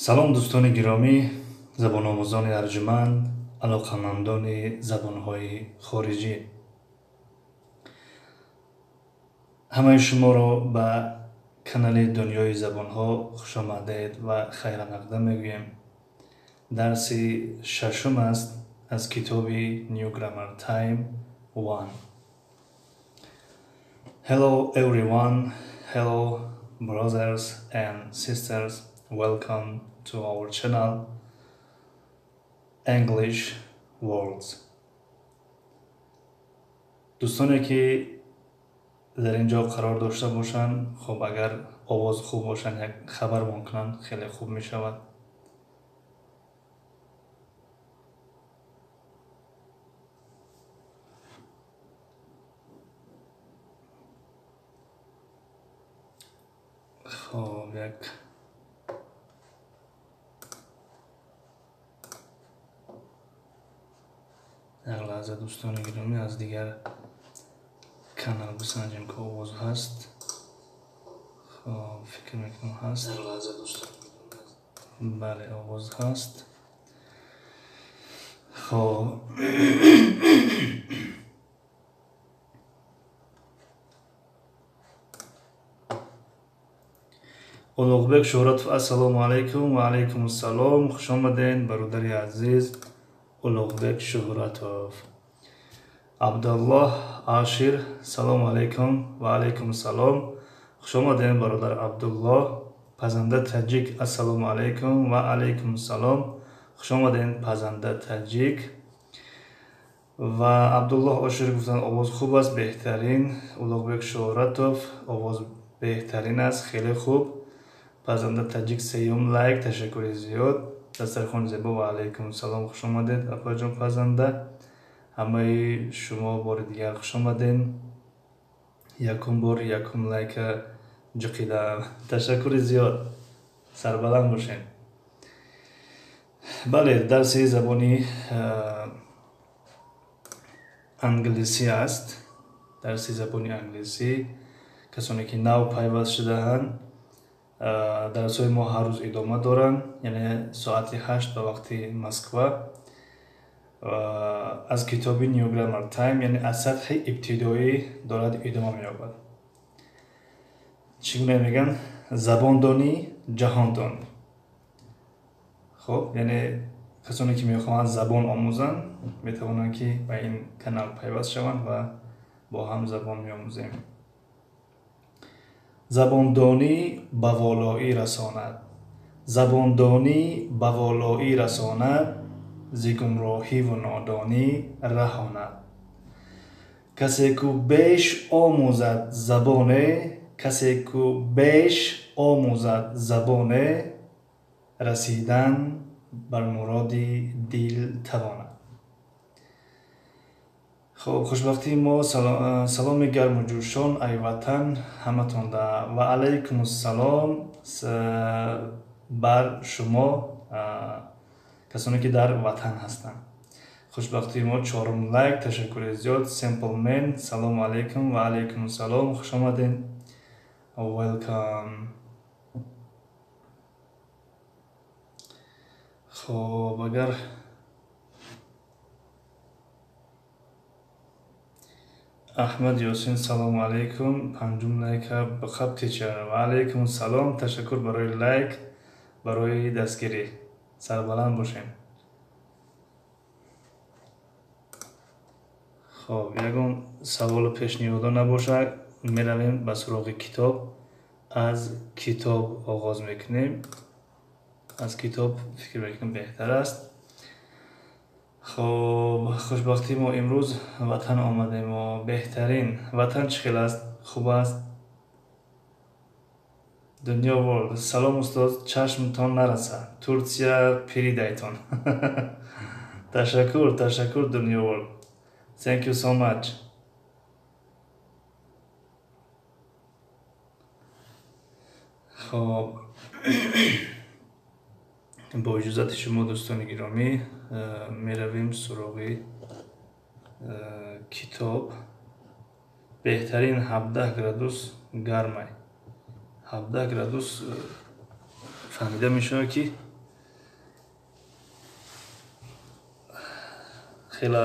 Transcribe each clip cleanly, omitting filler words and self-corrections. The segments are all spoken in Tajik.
Салом, дӯстони гиромӣ, забономӯзони арҷуманд, алоқамандони забонҳои хориҷӣ. Ҳамаи шуморо ба канали Дунёи забонҳо хушомадед ва хайрамақдам мегӯем. Дарси шашум аст аз китоби New Grammar Time 1. Hello everyone, hello brothers and sisters, welcome to our channel English Words. Дӯстоне ки дар ин ҷо қарор дошта бошанд, хуб, агар овоз хуб бошанд, як хабармон кунанд, хеле хуб мешавад. Хоб, як лаҳза, дӯстони гиромӣ, аз дигар канал бисанҷем, ки овоз ҳаст. Хоб, фикр мекунам, ҳаст. Бале, овоз ҳаст. Хоб, Улуғбек Шӯҳратов, ассалому алайкум. Ва алайкум ассалом, хуш омадед, бародари азиз Улуғбек Шӯҳратов. Абдуллоҳ Ашир, салому алайкум. Ва алайкум ассалом, хуш омадед, бародар Абдуллоҳ. Пазанда Таҷик, ассалому алайкум. Ва алайкум ассалом, хуш омадед, Пазанда Таҷик. Ва Абдуллоҳ Ошир гуфтанд, овоз хуб аст, беҳтарин. Улуғбек Шӯҳратов, овоз беҳтарин аст, хеле хуб. Пазанда Таҷик, сеюм лайк, ташаккури зиёд. Дастархони зебо, ва алайкум салом, хуш омадед, апаҷон Пазанда. Ҳамаи шумо бори дигар хуш омадед. Якум бор якум лайка ҷуқидам, ташаккури зиёд, сарбаланд бошед. Бале, дарси забони англисӣ аст. Дарси забони англисӣ, касоне ки нав пайваст шудаанд, дарсҳои мо ҳар рӯз идома доранд, яъне соати 8 ба вақти Москва, аз китоби New Grammar Time, яъне аз сатҳи ибтидоӣ дорад идома меёбад. Чӣ гуна мегӯянд? Забондонӣ, ҷаҳондонӣ. Хуб, яъне касоне ки мехоҳанд забон омӯзанд, метавонанд, ки ба ин канал пайваст шаванд ва бо ҳам забон меомӯзем. Забондонӣ ба волоӣ расонад, забондонӣ ба волоӣ расонад, зи гумроҳиву нодонӣ раҳонад. Касе ку беш омӯзад забоне, касе ку беш омӯзад забоне, расидан бар муроди дил тавонад. Хуб, хушбахтии мо, саломи гарму ҷӯшон, ай ватан, ҳаматонда. Ва алайкум ассалом бар шумо, касоне ки дар ватан ҳастанд. Хушбахтии мо, чорум лайк, ташаккури зиёд. Simple Man, салому алайкум. Ва алайкум ассалом, хуш омадед, welcome. Хоб, агар Аҳмад Ёсин, салому алайкум, панҷум лайка бақаб, teacher. Ва алайкум ассалом, ташаккур барои лайк, барои дастгирӣ, сарбаланд бошем. Хоб, ягон саволу пешниҳодо набошад, меравем ба суроғи китоб. Аз китоб оғоз мекунем. Аз китоб фикр мекунем, беҳтар аст. Хоб, хушбахтии мо, имрӯз ватан омадем. Беҳтарин. Ватан чӣ хел аст, хуб аст? Дунё World, салом, устоз, чашмтон нарасад, Турсия передайтон. Ташаккур, ташаккур, Дунё World, thank you so much. Хоб, бо иҷозати шумо, дӯстони гиромӣ, меравем суроғи китоб. Беҳтарин, 17 градус гармай. 17 градус, фаҳмида мешавад, ки Хела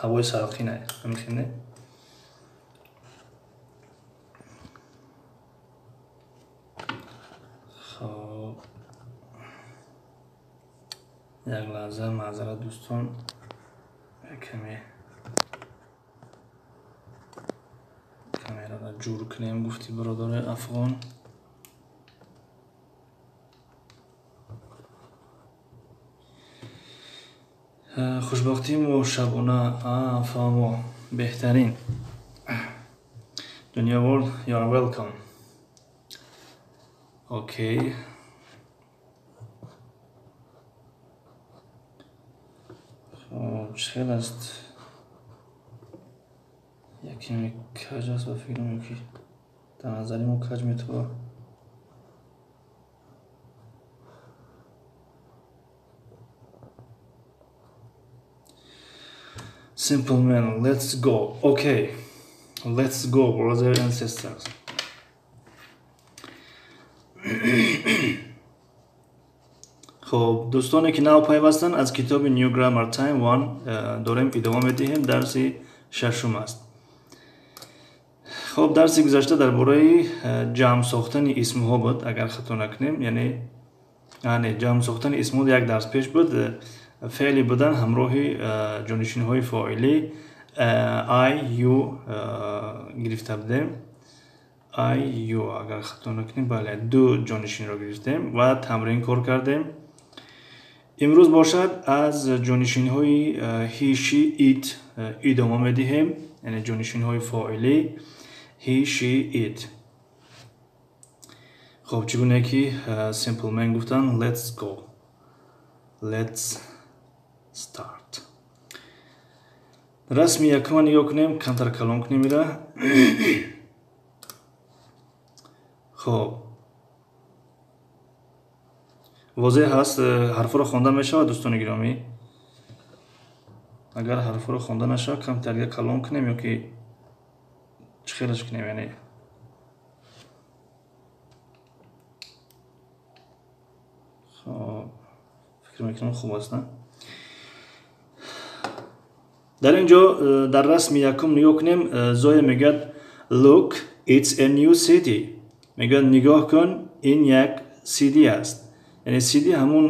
ҳавои салқина ҳамихине. Хоб, як лаҳза, маъзарат, дӯстон, каме камераро ҷур кунем, гуфти бародари афғон. Хушбахтии мо шабона фаҳмо, беҳтарин. Дунё World, you are welcome. Окей, хоб, чӣ хел аст? Якеме каҷ аст ба фикрам, ки дар назари мо каҷ метавад. Simple man, let's go. Okay, let's go, brothers and sisters. Хоб, дӯстоне ки нав пайвастанд, аз китоби New Grammar Time One дорем идома медиҳем, дарси шашум аст. Хоб, дарси гузашта дар бораи ҷамъ сохтани исмҳо буд, агар хато накунем, яъне не, ҷамъ сохтани исмҳо як дарс пеш буд. Феъли будан ҳамроҳи ҷонишинҳои фоилӣ I, you гирифта будем. I, you, агар хато накунем, бале, ду ҷонишинро гирифтем ва тамрин кор кардем. Имрӯз бошад, аз ҷонишинҳои he, she, it идома медиҳем, яъне ҷонишинҳои фоилӣ he, she, it. Хоб, чӣ гуна ки Simple Man гуфтанд, let's go, let's start. Расми якума нигоҳ кунем, камтар калон кунем ира. Хоб, возеҳ ҳаст, ҳарфҳоро хонда мешавад, дӯстони гиромӣ? Агар ҳарфҳоро хонда нашавад, камтар калон кунем ё ки чӣ хелаш кунем, яъне хоб, фикр мекунам, хуб аст, на? Дар ин ҷо дар расми якум нигоҳ кунем, Зоя мегӯяд: "Look, it's a new CD." Мегӯяд, нигоҳ кун, ин як CD аст. Яъне CD ҳамун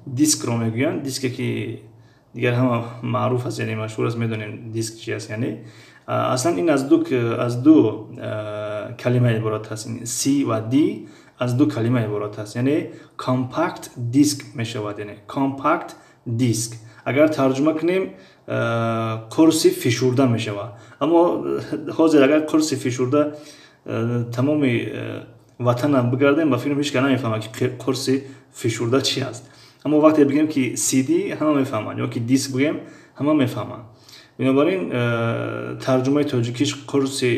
дискро мегӯянд, диске ки дигар ҳама маъруф аст, яъне машҳур аст, медонем диск чи аст. Яъне аслан ин аз ду калима иборат аст. C ва D аз ду калима иборат аст, яъне compact disc мешавад. Яъне compact disc агар тарҷума кунем, қурси фишурда мешавад. Аммо ҳозир агар қурси фишурда тамоми ватанам бигардем, ба фикрам, ҳеч кас намефаҳмад, ки қурси фишурда чи аст. Аммо вақте бигӯем, ки CD, ҳама мефаҳманд, ё ки диск бигӯем, ҳама мефаҳманд. Бинобар ин тарҷумаи тоҷикиш қурси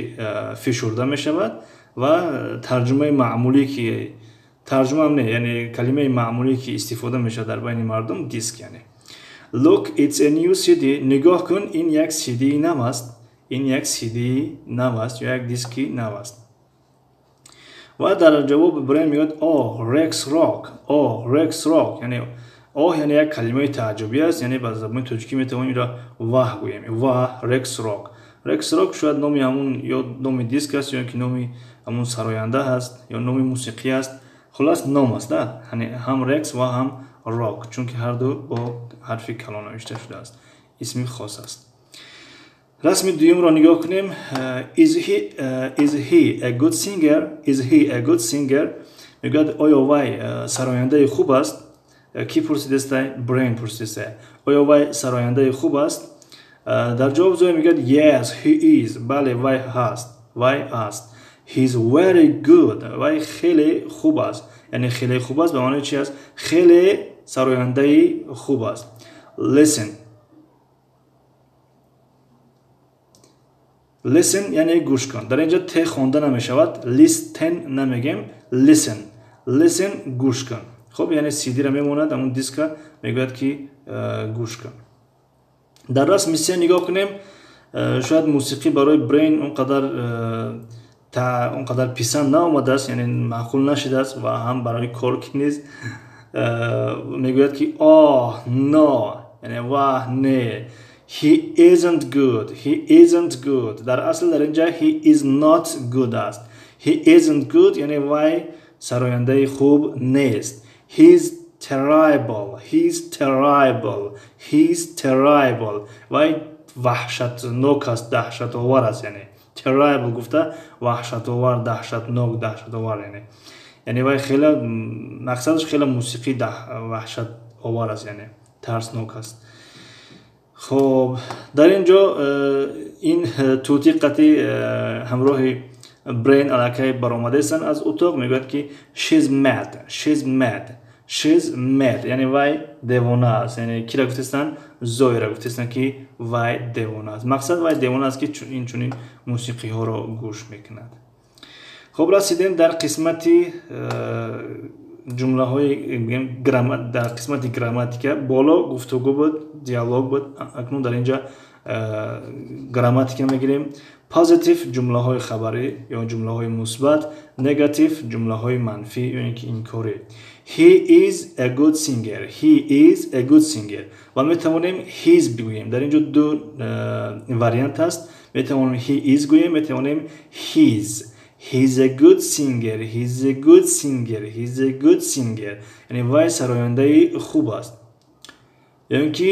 фишурда мешавад ва тарҷумаи маъмулӣ, ки тарҷумаам не, яъне калимаи маъмулӣ, ки истифода мешавад дар байни мардум, диск. Яъне "Look, it's a new CD." Нигоҳ кун, ин як CD нав аст, ин як CD нав аст ё як диски нав аст. Ва дар ҷавоб Брен мегӯяд: "Oh, Rex Rock, oh, Rex Rock." Яъне oh яъне як калимаи тааҷҷубӣ аст, яъне ба забони тоҷикӣ метавонем инро ваҳ гӯем. Ваҳ, Rex Rock. Rex Rock шояд номи ҳамун ё номи диск аст, ё ки номи ҳамун сароянда ҳаст, ё номи мусиқӣ аст. Хулас, ном аст, ҳам Рекс ва ҳам Рок, чунки ҳарду бо ҳарфи калон навишта шудааст, исми хос аст. Расми дуюмро нигоҳ кунем. Is he a good singer? Is he a good singer? Мегӯяд, оё вай сарояндаи хуб аст? Кӣ пурсидастай? Брейн пурсидастай, оё вай сарояндаи хуб аст? Дар ҷавоб Зоя мегӯяд: "Yes, he is." Бале, вай ҳаст, вай аст. "He's very good." Вай хеле хуб аст. Яъне хеле хуб аст ба маънои чи аст? Хеле сарояндаи хуб аст. Listen. Listen яъне гӯш кун. Дар инҷо т хонда намешавад, listen намегем, listen. Listen, гӯш кун. Хуб, яъне CD-ра мемонад, ҳамун диска мегӯяд, ки гӯш кун. Дар расми се нигоҳ кунем, шояд мусиқӣ барои Брейн он қадар писанд наомадааст, яъне маъқул нашидааст ва ҳам барои Корки низ. Мегӯяд, ки "Oh no", яъне ваҳ не. He isn't good. He isn't good. Дар асл дар инҷа he is not good аст. He isn't good, яъне вай сарояндаи хуб нест. He's terrible. He's terrible. He's terrible. Вай ваҳшатнок аст, даҳшатовар аст, яъне terrible гуфта ваҳшатовар, даҳшатнок, даҳшатовар, яъне вай хеле мақсадаш хеле мусиқӣ ваҳшатовар аст, яъне тарснок аст. Хоб, дар ин ҷо ин тӯтӣ қатъи ҳамроҳи Брейн аллакай баромадаистанд аз утоқ, мегӯяд ки she's mad, she's mad, she's mad, яъне вай девона аст. Яъне кира гуфтаистанд? Зоира гуфтаистанд ки вай девона аст. Мақсад вай девона аст ки ин чунин мусиқиҳоро гӯш мекунад. Хоб, расидем дар қисмати ҷумлаҳои дар қисмати грамматика. Боло гуфтугӯ буд, диалог буд, акнун дар инҷа грамматика мегирем. Positive ҷумлаҳои хабарӣ ё ҷумлаҳои мусбат, negative ҷумлаҳои манфӣ ё ин ки инкорӣ. He is a good singer. He is a good singer. Ва метавонем he's бигӯем. Дар инҷо ду вариант аст. Метавонем he is гӯем, метавонем he's. He's a good singer. He's a good singer. He's a good singer. Яъне вай сарояндаи хуб аст. Ё ин ки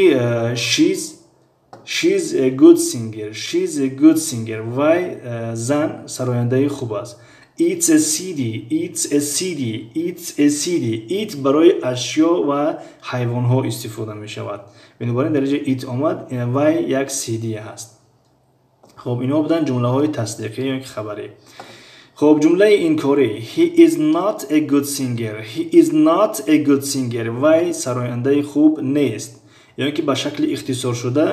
she's a good singer. She's a good singer. Вай зан сарояндаи хуб аст. It's a CD. It's a CD. It's a CD. It барои ашё ва ҳайвонҳо истифода мешавад. Бинобар ин дар инҷо it омад, вай як CD ҳаст. Хоб, инҳо буданд ҷумлаҳои тасдиқӣ ё ки хабарӣ. Хоб, ҷумлаи инкорӣ. He is not a good singer. He is not a good singer. Вай сарояндаи хуб нест. Ё ки ба шакли ихтисоршуда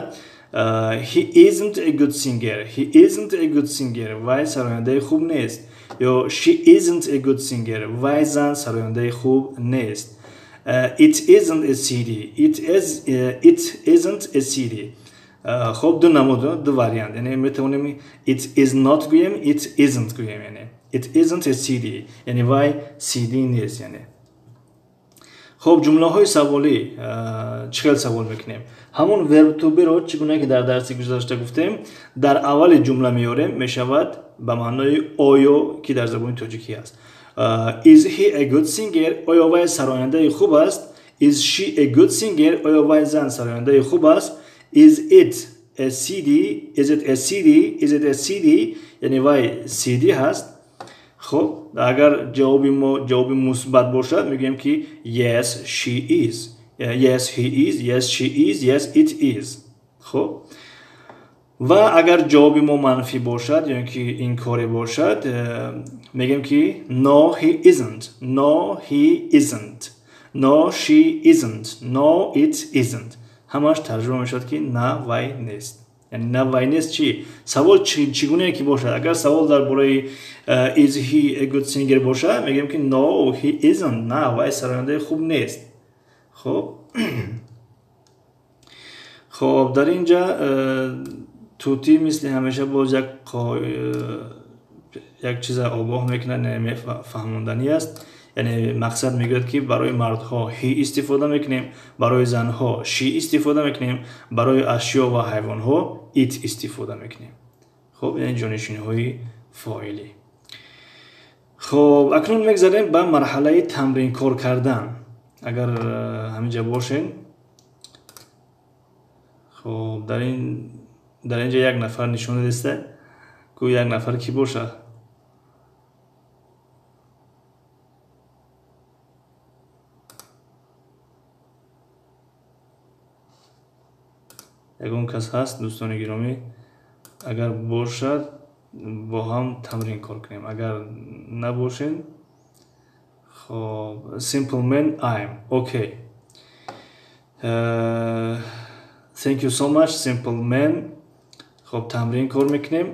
he isn't a good singer. He isn't a good singer. Вай сарояндаи хуб нест. Ё she isn't a good singer. Вай зан сарояндаи хуб нест. It isn't a CD. It isn't a CD. Хоб, ду намуд, ду вариант. Яъне метавонем it is not гӯем, it isn't гӯем, яъне it isn't a CD. Яъне вай CD нест, яъне. Хоб, ҷумлаҳои саволӣ чӣ хел савол мекунем? Ҳамон verb to be-ро чӣ гуна ки дар дарси гузашта гуфтем, дар аввали ҷумла меорем, мешавад ба маънои оё ки дар забони тоҷикӣ аст. Is he a good singer? Оё вай сарояндаи хуб аст? Is she a good singer? Оё вай зан сарояндаи хуб аст? Is it a CD? Is it a CD? Is it a CD? Яъне вай CD ҳаст. Хоб, агар ҷавоби мо ҷавоби мусбат бошад, мегӯем ки yes she is, yes he is, yes she is, yes it is. Хоб, ва агар ҷавоби мо манфӣ бошад ё ки инкорӣ бошад, мегӯем ки no he isn't, no he isn't, no she isn't, no it isn't. Ҳамаш тарҷума мешавад ки на вай нест. Яъне на вай нест чӣ? Савол чӣ гунае ки бошад? Агар савол дар бораи is he a good singer бошад, мегӯем ки no he isn't, на вай сарояндаи хуб нест. Хоб, хоб, дар инҷа тӯтӣ мисли ҳамеша боз як чиза огоҳ мекунад, фаҳмонданӣ аст. Яъне мақсад мегӯяд ки барои мардҳо he истифода мекунем, барои занҳо she истифода мекунем, барои ашё ва ҳайвонҳо it истифода мекунем. Хоб, яъне ҷонишинҳои фоилӣ. Хоб, акнун мегзарем ба марҳалаи тамринкор кардан. Агар ҳаминҷа бошен, хоб, дар инҷа як нафар нишон додеста, гӯ як нафар кӣ бошад? Ягон кас ҳаст, дӯстони гиромӣ? Агар бошад, бо ҳам тамрин кор кунем. Агар набошен, хоб, simple man I'm okay. Thank you so much simple man. Хоб, тамрин кор мекунем.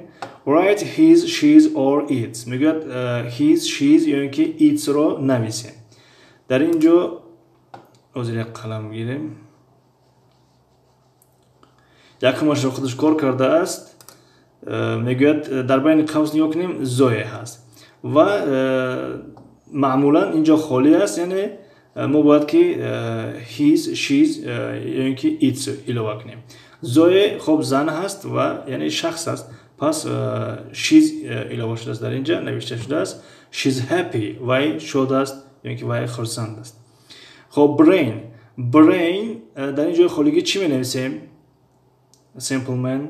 Write his, she's or its. Мегӯяд his, she's ё ин ки its-ро нависем. Дар ин ҷо ҳозир як қалам гирем. Якумашро худаш кор кардааст. Мегӯяд дар байни қавс нигоҳ кунем, Зое ҳаст ва маъмулан инҷо холӣ аст, яъне мо бояд ки his, she's ё ин ки its илова кунем. Зое хоб зан ҳаст ва яъне шахс аст. Пас she's илова шудааст, дар инҷа навишта шудааст. She's happy, вай шод аст ё ин ки вай хурсанд аст. Хоб, brain. Brain дар ин ҷои холигӣ чӣ менависем? Simple man.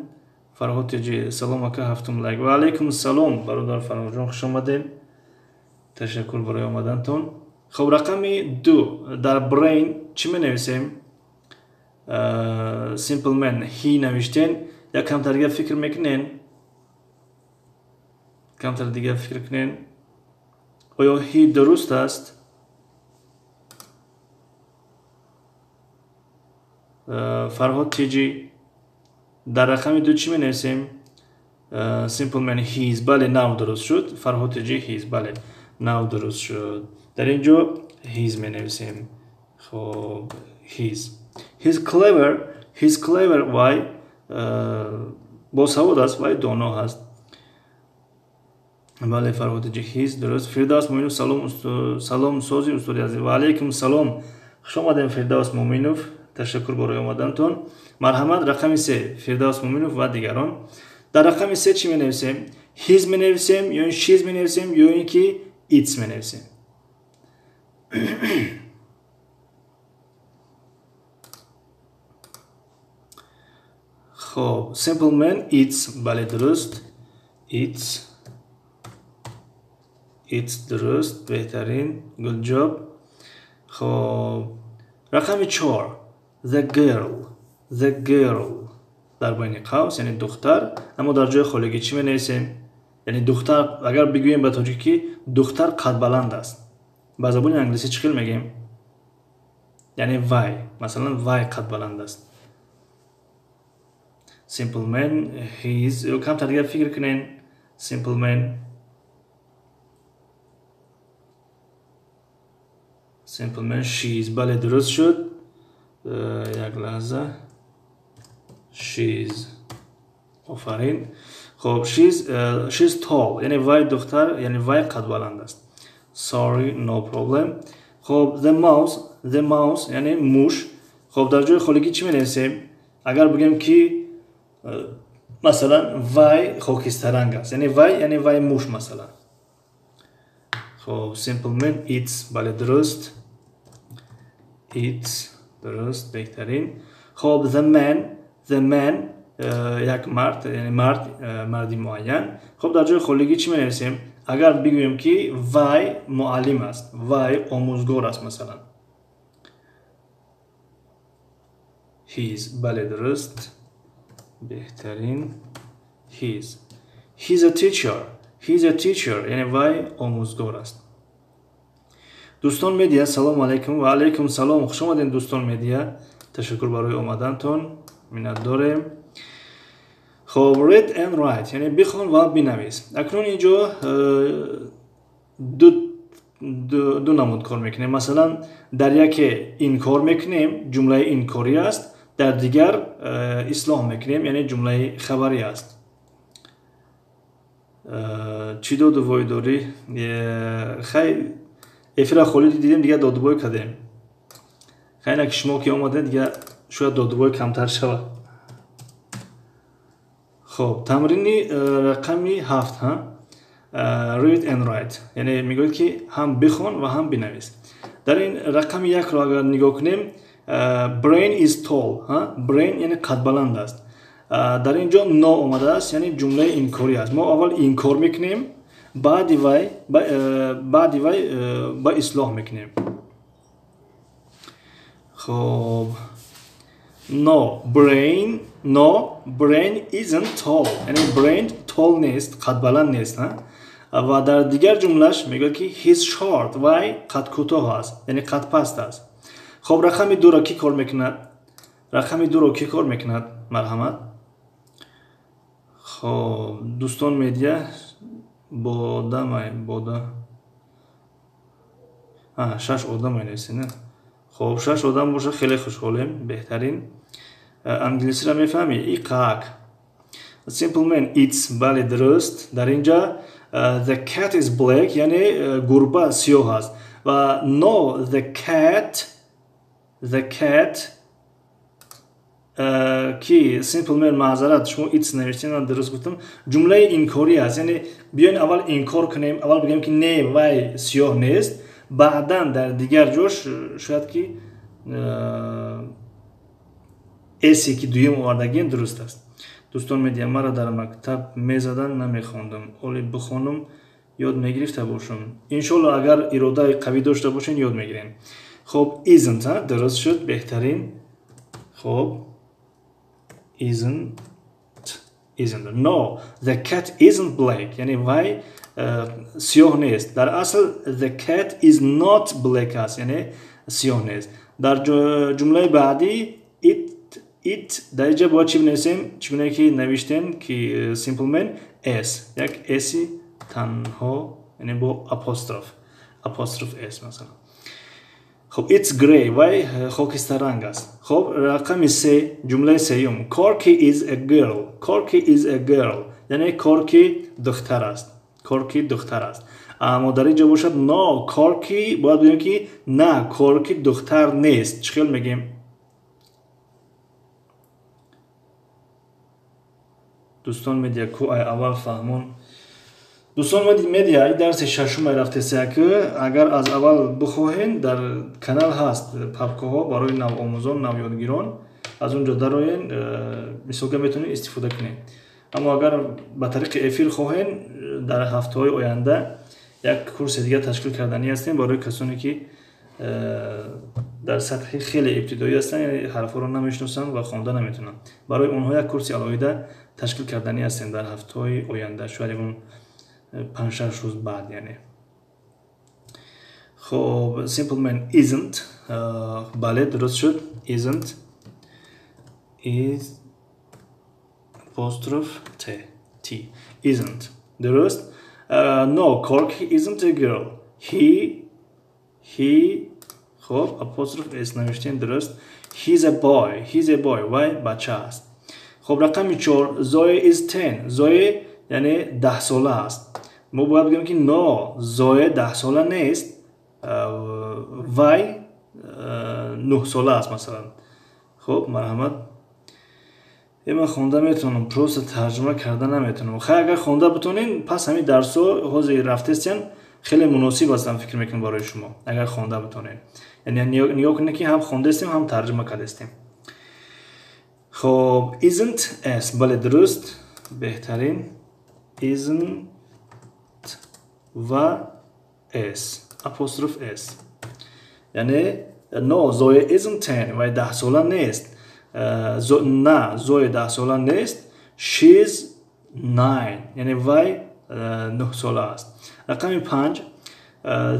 Фарҳод Теҷи, салом ака, ҳафтум лайк. Ва алайкум салом, бародар Фарҳодҷон, хуш омадед. Ташаккур барои омадантон. Хоб, рақами 2 дар brain чӣ менависем? Simple man he навиштен. Як камтар дигар фикр мекунен? Камтар дигар фикр кунен. Оё he дуруст аст? Фарҳод Теҷи, дар рақами 2 чӣ менависем? Simple man his. Бале, нав дуруст шуд. Фарҳод Теҷи his. Бале, нав дуруст шуд. Дар ин ҷо his менависем. Хоб, his. He's clever. He's clever. Вай босавод аст, вай доно ҳаст. Бале, Фарҳод Теҷи his дуруст. Фирдавс Муминов, салом, салом сози устоди азиз. Ва алайкум салом. Хуш омадем, Фирдавс Муминов. Ташаккур барои омадантон. Марҳамат, рақами 3, Фирдавс Муминов ва дигарон. Дар рақами 3 чӣ менависем? His менависем ё she's менависем ё ин ки its менависем? Хоб, simple man its. Бале, дуруст. Its. Its дуруст, беҳтарин. Good job. Хоб, рақами 4, the girl. The girl дар байни қавс, яъне духтар. Аммо дар ҷои холигӣ чӣ менависем? Яъне духтар, агар бигӯем ба тоҷикӣ, духтар қадбаланд аст. Ба забони англисӣ чӣ хел мегӯем? Яъне вай, масалан, вай қадбаланд аст. Simple man his. Ё камтар дигар фикр кунен. Simple man. Simple man she's. Бале, дуруст шуд. Як лаҳза. She's. Офарин. Хоб, she's tall. Яъне вай духтар, яъне вай қадбаланд аст. Sorry, no problem. Хоб, the mouse, the mouse яъне муш. Хоб, дар ҷои холигӣ чӣ менависем? Агар бигӯем ки масалан вай хокистаранг аст, яъне вай, яъне вай муш масалан. Хоб, simple man its. Бале, дуруст. Its дуруст, беҳтарин. Хоб, the man, the man як мард, яъне мард, марди муайян. Хоб, дар ҷои холигӣ чӣ менависем? Агар бигӯем ки вай муаллим аст, вай омӯзгор аст масалан. His. Бале, дуруст, беҳтарин. His. He's a teacher. He's a teacher, яъне вай омӯзгор аст. Дӯстон медиа, салом алайкум. Ва алайкум салом, хуш омадем, дӯстон медиа. Ташаккур барои омадантон, миннатдорем. Хоб, read and write, яъне бихон ва бинавис. Акнун инҷо ду намуд кор мекунем. Масалан, дар яке инкор мекунем, ҷумлаи инкорӣ аст, дар дигар ислоҳ мекунем, яъне ҷумлаи хабарӣ аст. Чӣ додувой дорӣ? Хай, эфира холӣ дидем, дигар додувой кардем. Хай, ина ки шумо ки омадед, дигар шояд додувой камтар шавад. Хоб, тамрини рақами 7, ҳа? Read and write, яъне мегӯяд ки ҳам бихон ва ҳам бинавис. Дар ин рақами 1-ро агар нигоҳ кунем, brain is tall, ҳа? Brain яъне қадбаланд аст. Дар ин ҷо но омадааст, яъне ҷумлаи инкорӣ аст. Мо аввал инкор мекунем, баъди вай ба ислоҳ мекунем. Хоб, no, brain, no, brain isn't tall, яъне brain tall нест, қадбаланд нест, ҳа? Ва дар дигар ҷумлаш мегӯяд ки he's short, вай қадкӯтоҳ аст, яъне қадпаст аст. Хоб, рақами 2-ро кӣ кор мекунад? Рақами 2-ро кӣ кор мекунад? Марҳамат. Хоб, дӯстон медиа, бодамай, бода. 6 одам менависед, не? Хоб, 6 одам боша, хеле хушҳолем, беҳтарин. Англисиро мефаҳмӣ? Иқак. Simple man it's. Бале, дуруст. Дар ин ҷа the cat is black, яъне гурба сиёҳ аст. Ва no, the cat, the cat Ки Simple Man, маъзарат, шумо it's навиштем, ман дуруст гуфтам. Ҷумлаи инкорӣ аст, яъне биёен аввал инкор кунем, аввал бигӯем, ки не, вай сиёҳ нест, баъдан дар дигар ҷош шояд ки s е ки дуюм овардагием дуруст аст. Дӯстон медиҳам, маро дар мактаб мезаданд, намехондам. Оли бихонам, ёд мегирифта бошам. Иншолло, агар иродаи қавӣ дошта бошен, ёд мегирем. Хоб, isn't дуруст шуд, беҳтарин. Хоб, isn't, isn't. No, the cat isn't black, яъне вай сиёҳ нест. Дар асл the cat is not black аст, яъне сиёҳ нест. Дар ҷумлаи баъдӣ it, дар инҷа бояд чӣ бинависем? Чӣ гуна ки навиштем, ки Simple Man, s, як s танҳо, яъне бо апостроф, апостроф s масалан. Хоб, it's grey, вай хокистарранг аст. Хоб, рақами се, ҷумлаи сеюм: Корки is a girl. Корки is a girl, яъне Корки духтар аст. Корки духтар аст. Аммо дар ин ҷо бошад, no, Корки, бояд бигӯем, ки на, Корки духтар нест. Чӣ хел мегӯем? Дӯстон медиа ку ай аввал фаҳмон. Дӯстон медиа, ин дарси шашум ай рафтесия, ки агар аз аввал бихоҳен, дар канал ҳаст папкаҳо барои навомӯзон, навёдгирон, аз он ҷо дароен, мисолга метавонед истифода кунед. Аммо агар ба тариқи эфир хоҳен, дар ҳафтаҳои оянда як курси дигар ташкил карданӣ ҳастем барои касоне ки дар сатҳи хеле ибтидоӣ ҳастанд, яъне ҳарфҳоро намешиносанд ва хонда наметавонанд. Барои онҳо як курси алоҳида ташкил карданӣ ҳастем дар ҳафтаҳои оянда, шояд ягон 5-6 рӯз баъд, яъне. Хоб, Simple Man, isn't, бале, дуруст шуд. Isn't, is apostrophe t, t, isn't, дуруст. No, Corky isn't a girl. He, хоб, апостроф s навиштем, дуруст. He's a boy. He's a boy, вай бача аст. Хоб, рақами чор: Зоя is 10. Зоя, яъне, 10сола аст. Мо бояд бигӯем, ки no, Зоя 10сола нест, вай 9сола аст, масалан. Хоб, марҳамат. Ман хонда метавонам, просто тарҷума карда наметавонам. Хай, агар хонда битонен, пас ҳамин дарсҳо ҳозир рафтестиян, хеле муносиб ҳастанд, фикр мекунам, барои шумо, агар хонда битонед. Яъне нигоҳ кунед, ки ҳам хондастем, ҳам тарҷума кардастем. Хоб, isn't s, бале, дуруст, беҳтарин. Isn't ва s, апостроф s, яъне no, Зоя isn't 10, вай 10сола нест. На, Зоя 10сола нест. She's 9, яъне вай 9сола аст. Рақами панҷ: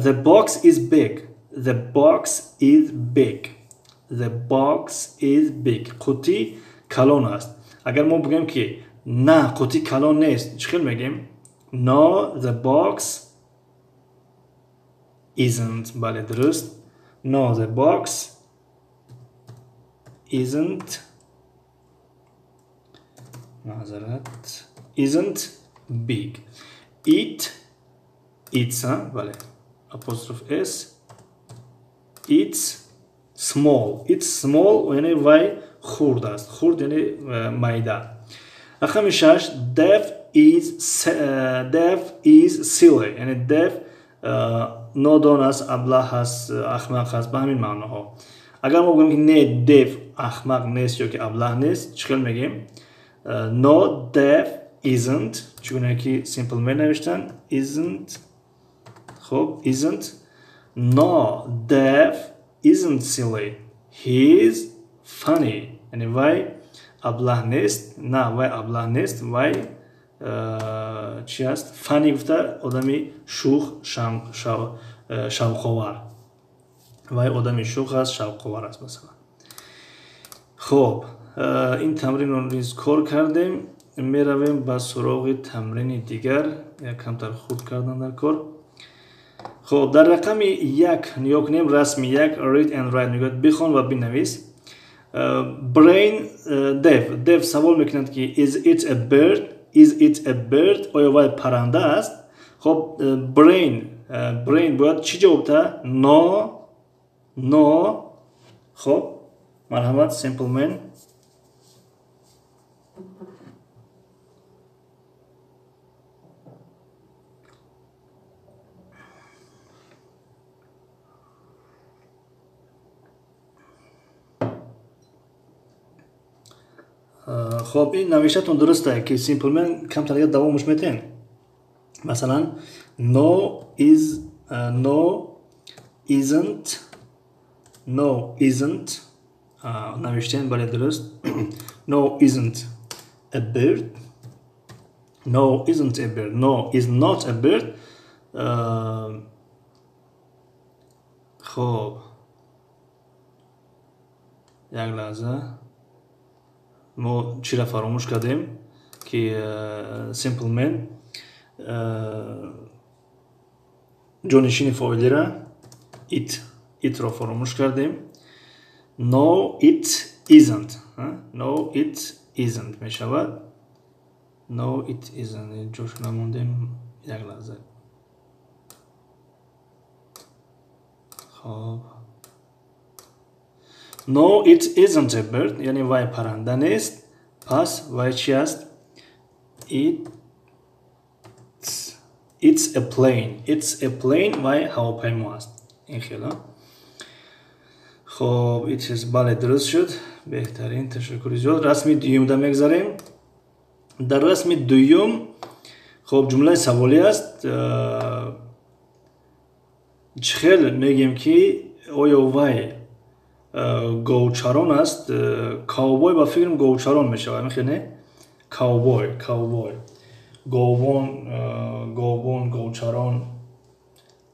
the box is big. The box is big. The box is big, қутӣ калон аст. Агар мо бигӯем, ки на, қутӣ калон нест, чӣ хел мегӯем? No, the box isn't, бале, дуруст. No, the box isn't, маъзарат, isn't big. It, it's, бале, апостроф s. It's small. It's small, яъне вай хурд аст, хурд, яъне майда. Рақами шаш: Dev is silly, яъне Дев нодон аст, аблаҳ аст, ахмақ аст, ба ҳамин маъноҳо. Агар мо бигӯем, ки не, Дев ахмақ нест ё ки аблаҳ нест, чӣ хел мегӯем? No, Dev isn't, чӣ гуна ки Simple Man навиштан, isn't. Хоб, isn't. No, Dev isn't silly. He's funny, яъне вай аблаҳ нест, на, вай аблаҳ нест, вай чи аст? Funny гуфта одами шух, шавқовар. Вай одами шух аст, шавқовар аст, масалан. Хоб, ин тамринро низ кор кардем, меравем ба суроғи тамрини дигар. Як камтар хурд кардан дар кор. Хоб, дар рақами як нигоҳ кунем, расми як: read and write мегӯяд, бихон ва бинавис. Brain, Дев савол мекунад, ки is it a bird? Is it a bird? Оё вай парранда аст? Хоб, Brain бояд чӣ ҷавоб диҳад? No, no. Хоб, марҳамат, Simple Man. Хоб, ин навиштатон дуруст ки Simple Man камтар дигар давомаш метен. Масалан, no is no isn't, no isn't навиштен, бале, дуруст. No isn't a bird, no isn't a bird, no is not a bird. Хоб, як лаҳза, мо чиро фаромӯш кардем ки Simple Man ҷонишини фоилира it, itро фаромӯш кардем. No it isn't, no it isn't мешавад. No it isn't, ҷош намондем, як лаҳза. Хоб, no it isn't a bird, яъне вай парранда нест. Пас вай чи аст? It's a plane, it's a plane, вай ҳавопаймо аст. Ин хела. Хоб, it is, бале, дуруст шуд, беҳтарин, ташаккури зиёд. Расми дуюмда мегзарем. Дар расми дуюм, хоб, ҷумлаи саволӣ аст. Чӣ хел мегӯем ки оё вай говчарон аст? Ковбой, ба фикрам, говчарон мешавад, мехел не? Ковбой, ковбой, говбон, говбон, говчарон,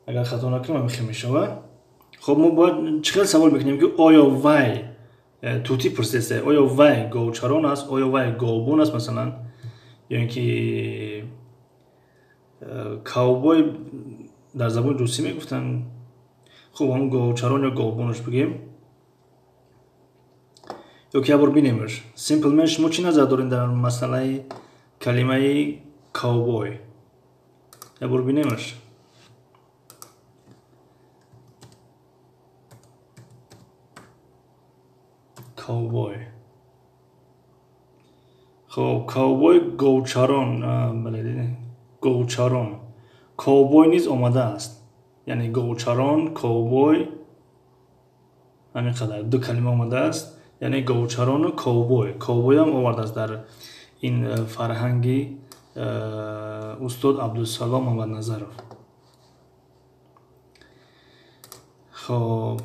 агар хато накунам, ҳамин хел мешавад. Хоб, мо бояд чӣ хел савол мекунем ки оё вай, тӯтӣ пурсидеста, оё вай говчарон аст, оё вай говбон аст, масалан, ё ин ки ковбой дар забони русӣ мегуфтанд. Хуб, ҳамн говчарон ё говбонаш бигем, ё ки як бор бинемаш. Simple Man, шумо чӣ назар доред дар масъалаи калимаи ковбой? Як бор бинемаш. Ковбой. Хоб, ковбой, говчарон, бале, дидем, говчарон, ковбой низ омадааст, яъне говчарон, ковбой, ҳамин қадар ду калима омадааст, яъне говчарону ковбой. Ковбойам овардааст дар ин фарҳанги устод Абдусалом Мамадназаров. Хоб,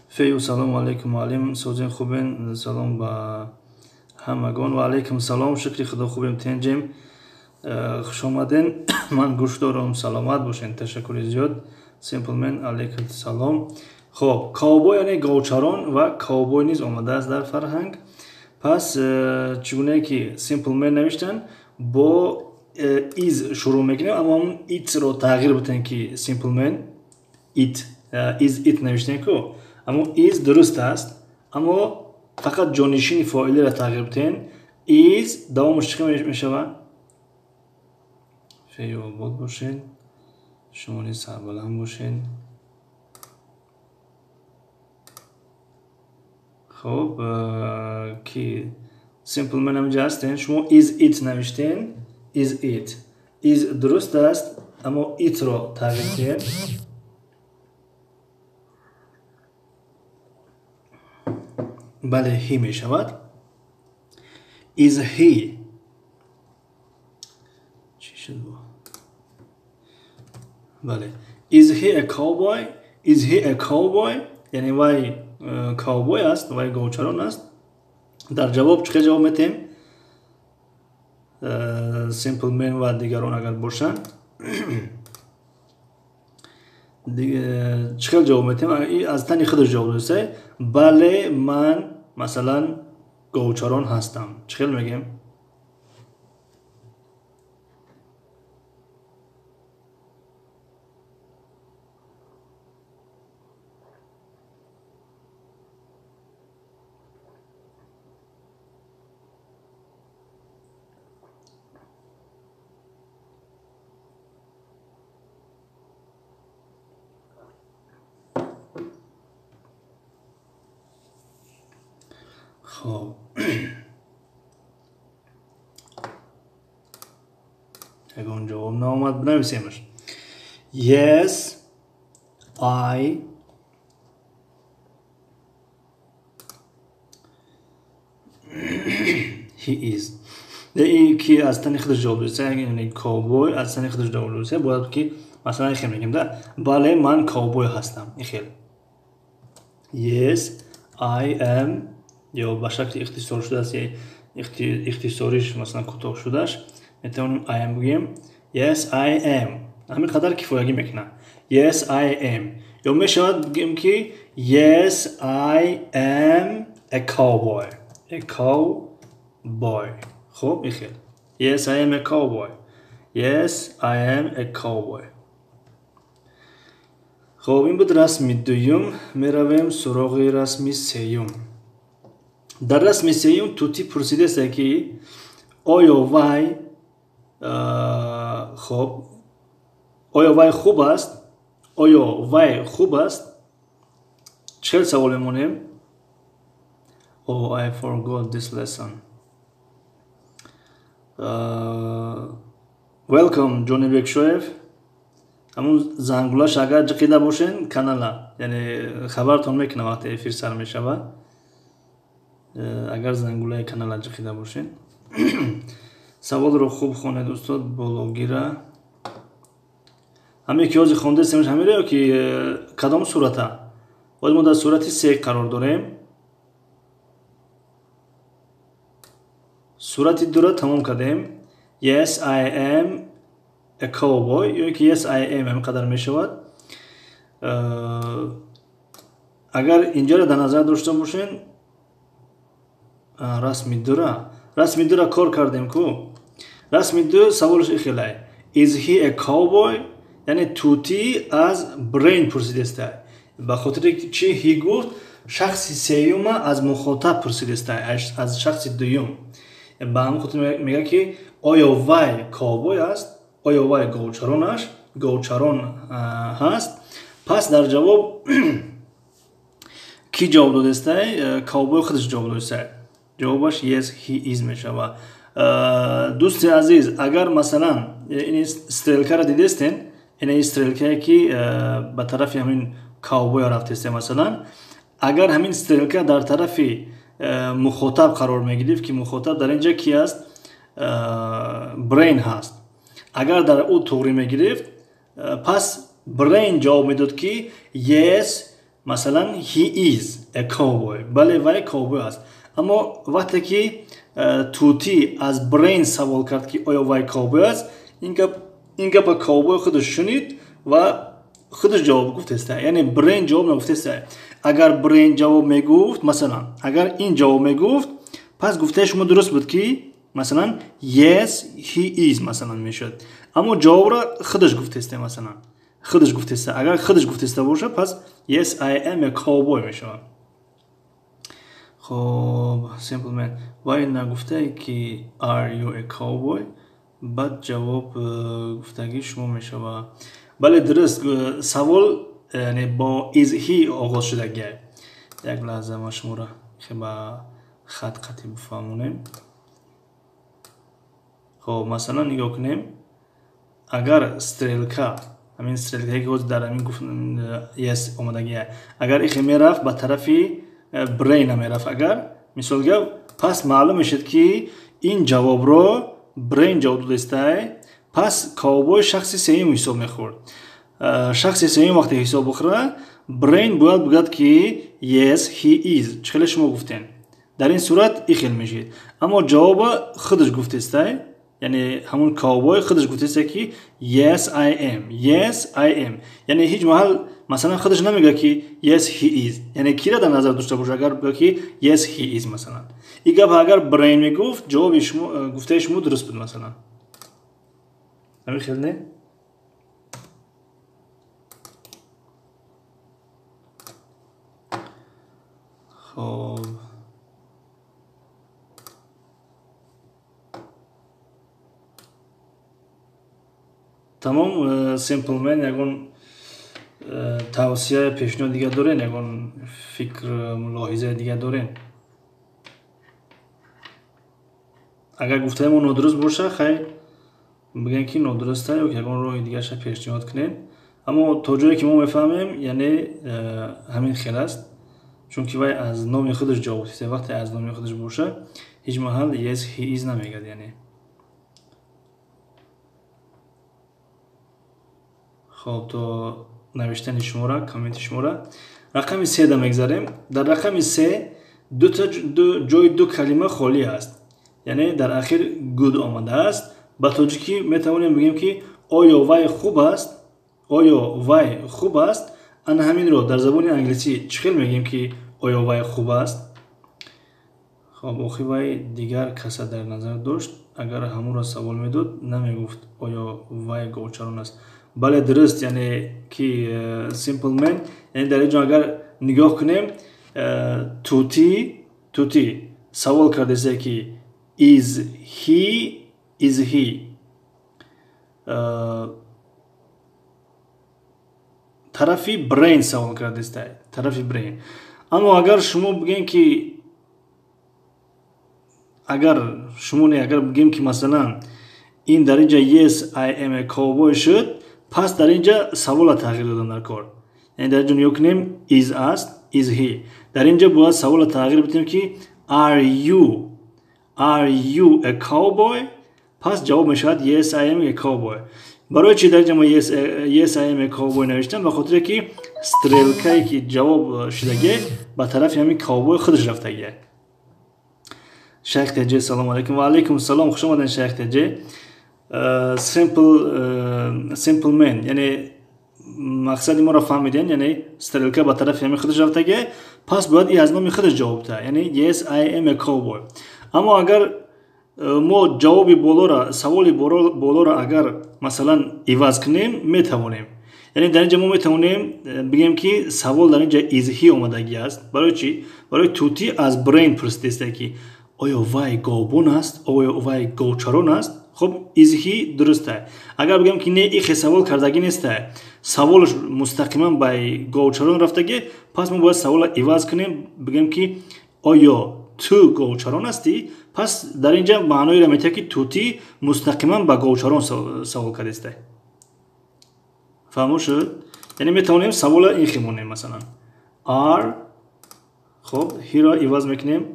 фею, салому алайкум, муаллим, созин, хубен? Салом ба ҳамагон. Ва алайкум салом, шукри Худо, хубем, тенҷем. Хушомаден, ман гӯш дорам, саломат бошен, ташаккури зиёд. Simple Man, алайкум салом. Хоб, ковбой яъне говчарон ва ковбой низ омадааст дар фарҳанг. Пас чӣ гунае ки Simple Man навиштанд, бо is шурӯъ мекунем, аммо ҳамн it-ро тағйир битем ки Simple Man it, is it навиштем ку, аммо is дуруст аст, аммо фақат ҷонишини фоилиро тағйир битем. Is давомаш чӣ мешавад? Фею обод бошед, шумо низ сарбаланд бошед. Хоб, ки Simple Man ҳаминҷа ҳастен, шумо is it навиштен, is it, is дуруст аст, аммо it-ро тағйир диҳед. Бале, he мешавад. Is he, чӣ шуд? Бале, is he a cowboy, is he a cowboy, яъне вай ковбой аст, вай говчарон аст. Дар ҷавоб чӣ хел ҷавоб метиҳем? Simple Man ва дигарон агар бошанд, чӣ хел ҷавоб метиҳем? Аз тани худаш ҷавоб доста. Бале, ман, масалан, говчарон ҳастам, чӣ хел мегӯем? Хоб, ягон ҷавоб наомад, бинависемаш. Yes, I he is. Ин ки аз тани худаш ҷавоб додааст, яъне ковбой аз тани худаш ҷавоб додааст, бояд ки масалан ин хел мегӯем, да? Бале, ман ковбой ҳастам. Ин хел. Yes, I am, ё ба шакли ихтисор шудааст, ихтисориш масалан кӯтоҳ шудаш, метавонем I am бигӯем. Yes, I am. Ҳамин қадар кифоягӣ мекунад. Yes, I am. Ё мешавад бигӯем ки yes, I am a cowboy. A cowboy. Хуб, ин хел. Yes, I am a cowboy. Yes, I am a cowboy. Хуб, ин буд расми дуюм. Меравем суроғи расми сеюм. Дар расми сеюм тӯтӣ пурсидааст, ки оё вай, хуб, оё вай хуб аст? Оё вай хуб аст? Чӣ хел савол мемонем? Oh, I forgot this lesson. Welcome, Ҷонибек Шоев. Ҳамун зангулаш агар ҷиқида бошен канала, яъне хабартон мекунам вақте эфир сар мешавад. Агар зангулаи канала ҷиқида бошен. Саволро хуб хонед, устод, бологира. Ҳаме ки ҳозир хондастем, ҳамеро ё ки кадом сурата? Боз мо дар сурати се қарор дорем. Сурати дура тамом кардем. Yes, I am a cowboy, ё ки yes, I am ҳамин қадар мешавад. Агар инҷаро дар назар дошта бошен, расми дура кор кардем ку. Расми ду саволаш ихелай. Is he a cowboy? Яъне тӯтӣ аз Брейн пурсидааст. Ба хотири чи he гуфт, шахси сеюма аз мухотаб пурсидааст, аз шахси дуюм. Ба ҳамин хотир мегӯяд, ки оё вай ковбой аст, оё вай говчарон ҳаст? Пас дар ҷавоб ки ҷавоб додастай? Ковбой худаш ҷавоб додастай. Ҷавобаш yes, he is мешавад. Дӯсти азиз, агар масалан ин стрелкаро дидестен, ин стрелкае ки ба тарафи ҳамин ковбоя рафтесте, масалан агар ҳамин стрелка дар тарафи мухотаб қарор мегирифт, ки мухотаб дар ин ҷа ки аст? Брейн ҳаст. Агар дар ӯ туғрӣ мегирифт, пас Брейн ҷавоб медод, ки yes, масалан, he is a cowboy, бале, вай ковбой аст. Аммо вақте ки тӯтӣ аз Брейн савол кард, ки оё вай ковбой аст, ин гапа ковбой худаш шунид ва худаш ҷавоб гуфтеста, яъне Брейн ҷавоб нагуфтеста. Агар Брейн ҷавоб мегуфт, масалан агар ин ҷавоб мегуфт, пас гуфтаи шумо дуруст буд, ки масалан yes, he is масалан мешуд. Аммо ҷавобро худаш гуфтеста, масалан худаш гуфтеста. Агар худаш гуфтеста боша, пас yes, I am a cowboy мешавад. Хоб, Simple Man, вай нагуфтае, ки are you a cowboy? Баъд ҷавоб гуфтагӣ шумо мешавад. Бале, дуруст, савол яъне бо is he оғоз шудагия. Як лаҳза, ма шуморо ба хат қатъӣ бифаҳмонем. Хоб, масалан нигоҳ кунем, агар стрелка, ҳамин стрелкае ки ҳозир дар ҳамин гуфт yes омадагия, агар ихе мерафт, ба тарафи Брейна мерафт, агар мисол гап, пас маълум мешуд, ки ин ҷавобро Брейн ҷавоб додастай. Пас ковбой шахси сеюм ҳисоб мехӯрд. Шахси сеюм вақте ҳисоб бихӯра, Брейн бояд бигӯяд, ки yes, he is, чӣ хеле шумо гуфтем. Дар ин сурат ихел мешид. Аммо ҷавоба худаш гуфтестай, яъне ҳамун ковбой худаш гуфтестай, ки yes, I am, yes, I am. Яъне ҳеҷ маҳал масалан худаш намегӯяд, ки yes, he is. Яъне кира дар назар дошта боша, агар бигӯяд, ки yes, he is? Масалан ин гап агар Брейн мегуфт, ҷавоби шумо, гуфтаи шумо дуруст буд, масалан ҳамин хел, не? Хоб, тамом. Simple Man, ягон тавсия, пешниҳод дига дорен? Ягон фикр, мулоҳизаи дига дорен? Агар гуфтаи мо нодуруст боша, хай бигӯем, ки нодуруста, ё ягон роҳи дигарша пешниҳод кунем. Аммо то ҷое ки мо мефаҳмем, яъне ҳамин хел аст, чунки вай аз номи худаш ҷавоб гуфтеста. Вақте аз номи худаш боша, Ҳеҷ маҳал yes he is намегӯяд, яъне. Хоб, то навиштани шуморо, комменти шуморо. Рақами 3 да мегзарем. Дар рақами 3 ҷои ду калима холӣ аст, яъне дар ахир good омадааст. Ба тоҷикӣ метавонем бигӯем, ки оё вай хуб аст? Оё вай хуб аст? Ана ҳаминро дар забони англисӣ чӣ хел мегӯем, ки оё вай хуб аст? Хоб, охи вай дигар каса дар назар дошт. Агар ҳамонро савол медод, намегуфт оё вай говчарон аст. Бале, дуруст, яъне ки Simple Man, яъне дар ин ҷо агар нигоҳ кунем, тути савол кардааст, ки is he тарафи brain савол кардааст, тарафи brain. Аммо агар шумо бигӯем, ки агар шумо не, агар бигӯем, ки масалан ин дар инҷа yes, I am a cowboy шуд, пас дар инҷа савола тағйир додам дар кор. Яъне дар инҷо нигоҳ кунем, is аст, is he. Дар инҷа бояд савола тағйир бидем, ки are you a cowboy? Пас ҷавоб мешавад yes, I am a cowboy. Барои чи дар инҷа мо yes, I am a cowboy навиштам? Ба хотире ки стрелкае ки ҷавоб шудагӣ, ба тарафи ҳамин cowboy худаш рафтагӣ. Шайх Теҷе, салому алайкум. Ва алайкум салом, хуш омаден, Шайх Теҷе. Simple Man, яъне мақсади моро фаҳмиден, яъне стрелка ба тарафи ҳамин худаш рафтагӣ, пас бояд и аз номи худаш ҷавоб диҳад, яъне yes, I am a cowboy. Аммо агар мо ҷавоби болора, саволи болоро агар масалан иваз кунем, метавонем. Яъне дар инҷа мо метавонем бигӯем, ки савол дар инҷа is he омадагӣ аст. Барои чӣ? Барои тути аз brain пурсидааст, ки оё вай говбон аст, оё вай говчарон аст. Хуб, is he дуруста. Агар бигӯем, ки не, ихе савол кардагӣ неста, саволаш мустақиман ба говчарон рафтагӣ, пас мо бояд саволро иваз кунем, бигӯем, ки оё ту говчарон ҳастӣ? Пас дар инҷа маъноеро метиҳад, ки тути мустақиман ба говчарон савол кардааст. Фаҳмо шуд? Яъне метавонем савола ин хел монем, масалан are, хоб, he ро иваз мекунем,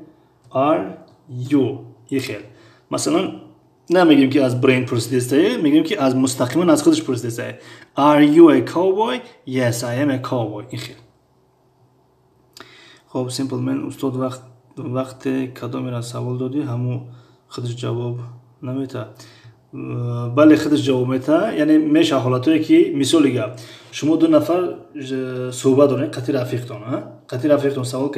are you, и хел. Масалан, намегӯем, ки аз brain пурсидастае, мегӯем, ки аз мустақиман аз худаш пурсидастае: are you a cowboy? Yes, I am a cowboy. Ин хел. Хоб, Simple Man, устод, вақте кадомеро савол додӣ, ҳамун худаш ҷавоб наметаҳад? Бале, худаш ҷавоб метаҳад. Яъне мешавад ҳолатое, ки мисоли гап, шумо ду нафар суҳбат дорем қати рафиқтон, қати рафиқтон савол